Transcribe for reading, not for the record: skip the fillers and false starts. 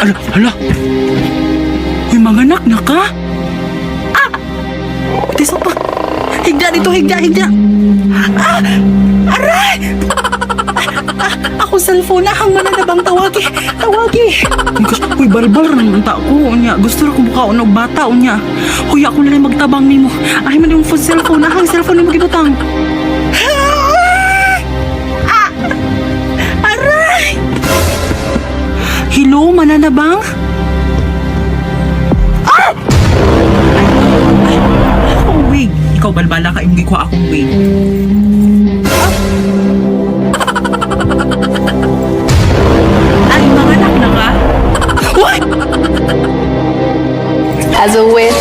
Ala, hala. Uy, manganak na ka? Ah! Tisa pa. Higda dito, higda, higda. Ah! Aray! Ah, ako cellphone na hang mananabang tawagi. Tawagi. Uy, gosh, uy, balbal ra naman ta ko unya. Gusto ra ko bukaon og bata unya. Huy, ako na lang magtabang nimo. Ay man yung phone cellphone na hang cellphone na magibutang. Ah! Aray! Hello, mananabang? Ah! Ay, ay, akong wig. Ikaw balbala ka imong gikuha akong wig. Ay, mga anak na ka? What? As a witch.